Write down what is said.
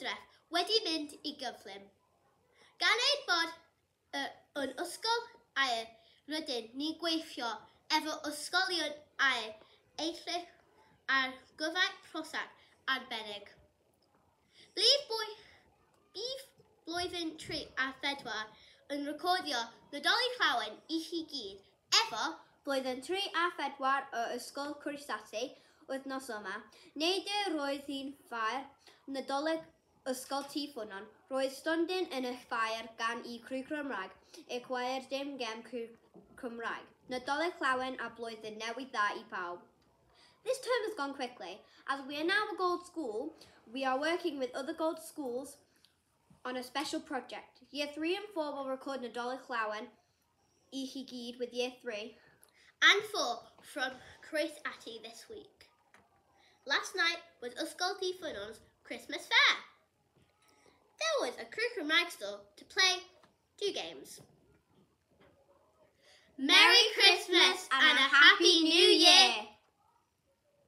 hydref wedi mynd i gyflym. Gan ein bod yn ysgol aur, rydyn ni'n gweithio efo ysgolion aur eraill ar gyfer prosiect arbennig. Bydd blwyddyn 3 a 4 yn recordio Nadolig Llawen i chi gyd efo Blwyddyn 3 a 4 o Ysgol Croesatti wythnos yma. Neithiwr roedd hi'n ffair Nadolig Ysgol Tŷ Ffynnon. Roedd stondin yn y ffair gan y criw Cymraeg, ac chwarae'r dim gem Cymraeg. Nadolig Llawen a blwyddyn newydd dda i pawb. This term has gone quickly. As we are now a gold school, we are working with other gold schools on a special project. Year 3 and 4 will record Nadolig Llawen i chi gyd with Year 3 and 4 from Croesatti this week. Last night was Ysgol Tŷ Ffynnon's Christmas Fair. There was a Criw Cymraeg store to play two games. Merry Christmas and a Happy New